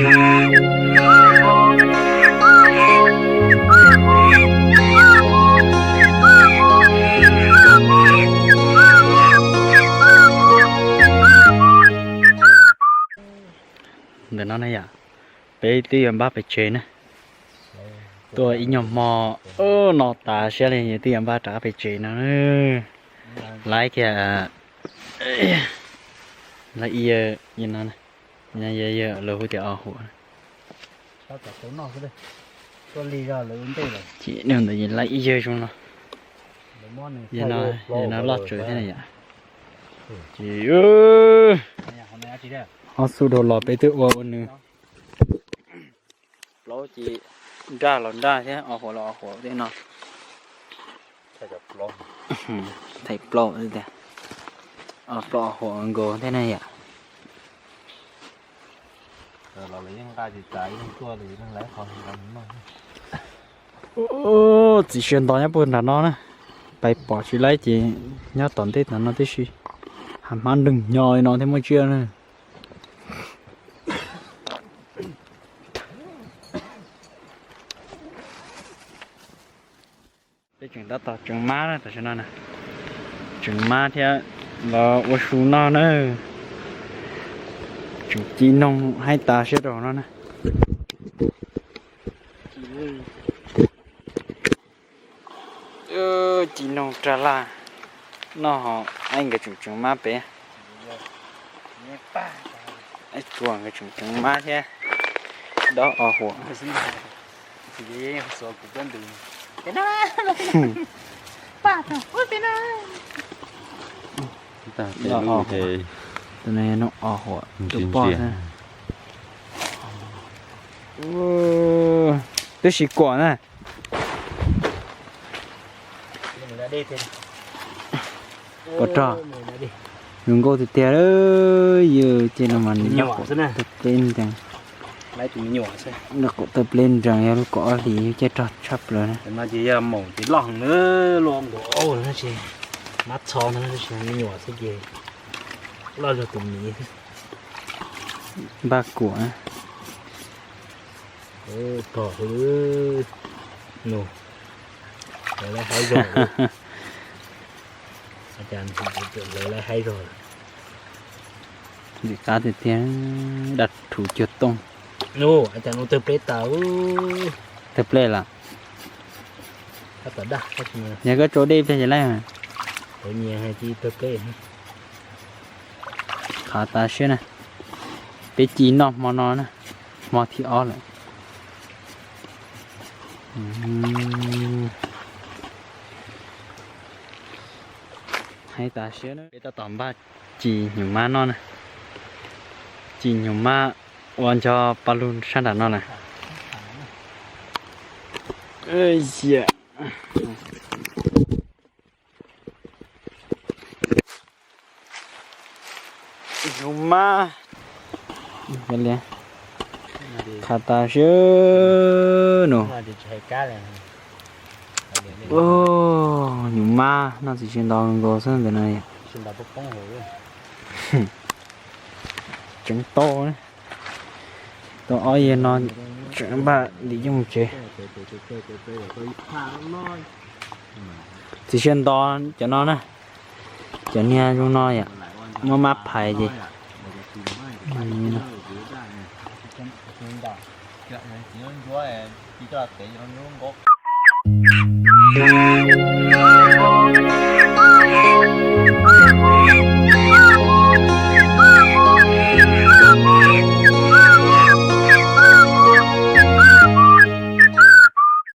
Ntawm no na yom, peb twb yuav npaj pem tsev na. Tuaj ib nyuag hmo no tas siab li, twb yuav npaj rov qab pem tsev no. Laib kiag, laib ib yawg no, yawg lawv hu tias o huam. Ces ntawd laib ib yawg zoo no. Yawg no loj tsawv thiab na yom. Ces ob xub dhau los peb twb ua ua nws. Plaub ces nraj los nraj thiab, o huam los o huam thiab no. Thaij plaub tiag, plaub o huam nkaus thiab na yom. Txiv Siav Ntos nyob puag nram no na, pais pom tsis laib ces nyob tom ntej tom no tib si, hab hmab nreeg nyo li no thiab muaj tsiaj na. Peb tseem tab tom tseev mab na, tam sim no na, tseev mab thiab los ua su noj na. Tseem ci noog haib tas siab rau no na. Ci noog rag laj noj ho, aib nkawd tseem tseev mab pem. Aib Tsua nkawd tseem tseev mab thiab dob o huam. Tus no o huam, tus poj xwb. Twb tsis kuam na. Pov rog, zoo nkauj tiag tiag. Yog ces no mas nws nyob qhov tawg pleb nrees, nws qhov tawg pleb nrees yog lub kaum ob hlis yog caij rog tshaj plaws na. Ces yog maum ces loj heev na, loj nkaus no ces mab txho ntag, tab sis me nyuam xwb ces loj zog tus miv. Npaj kuam. Tog, nus, lawv lawv haib zog, lawv lawv haib zog. Ntxim qab tiag tiag, dab rhuv cuag tooj. Nus, a cas nus tawg pleb tas. Tawg pleb las? Yog koj tso dej pliag ces laib. Qhav tas siab na. Peb ci noj hmo no na, hmo thib ob lawm. Haib tas siab na, peb tab tom npaj ci nyuam mab noj na. Ci nyuam mab ua ncho pa lug sab nram no na. Nyuam mab, qhav tas siab nus. Nyuam mab noj txiv siav ntos nkaus xwb ntawm no. Tseev tau, tau ob yawg no tseem npaj lim yooj tsev. Txiv siav ntos cov no na, cov niag zoo no yom, muab mab phais ces.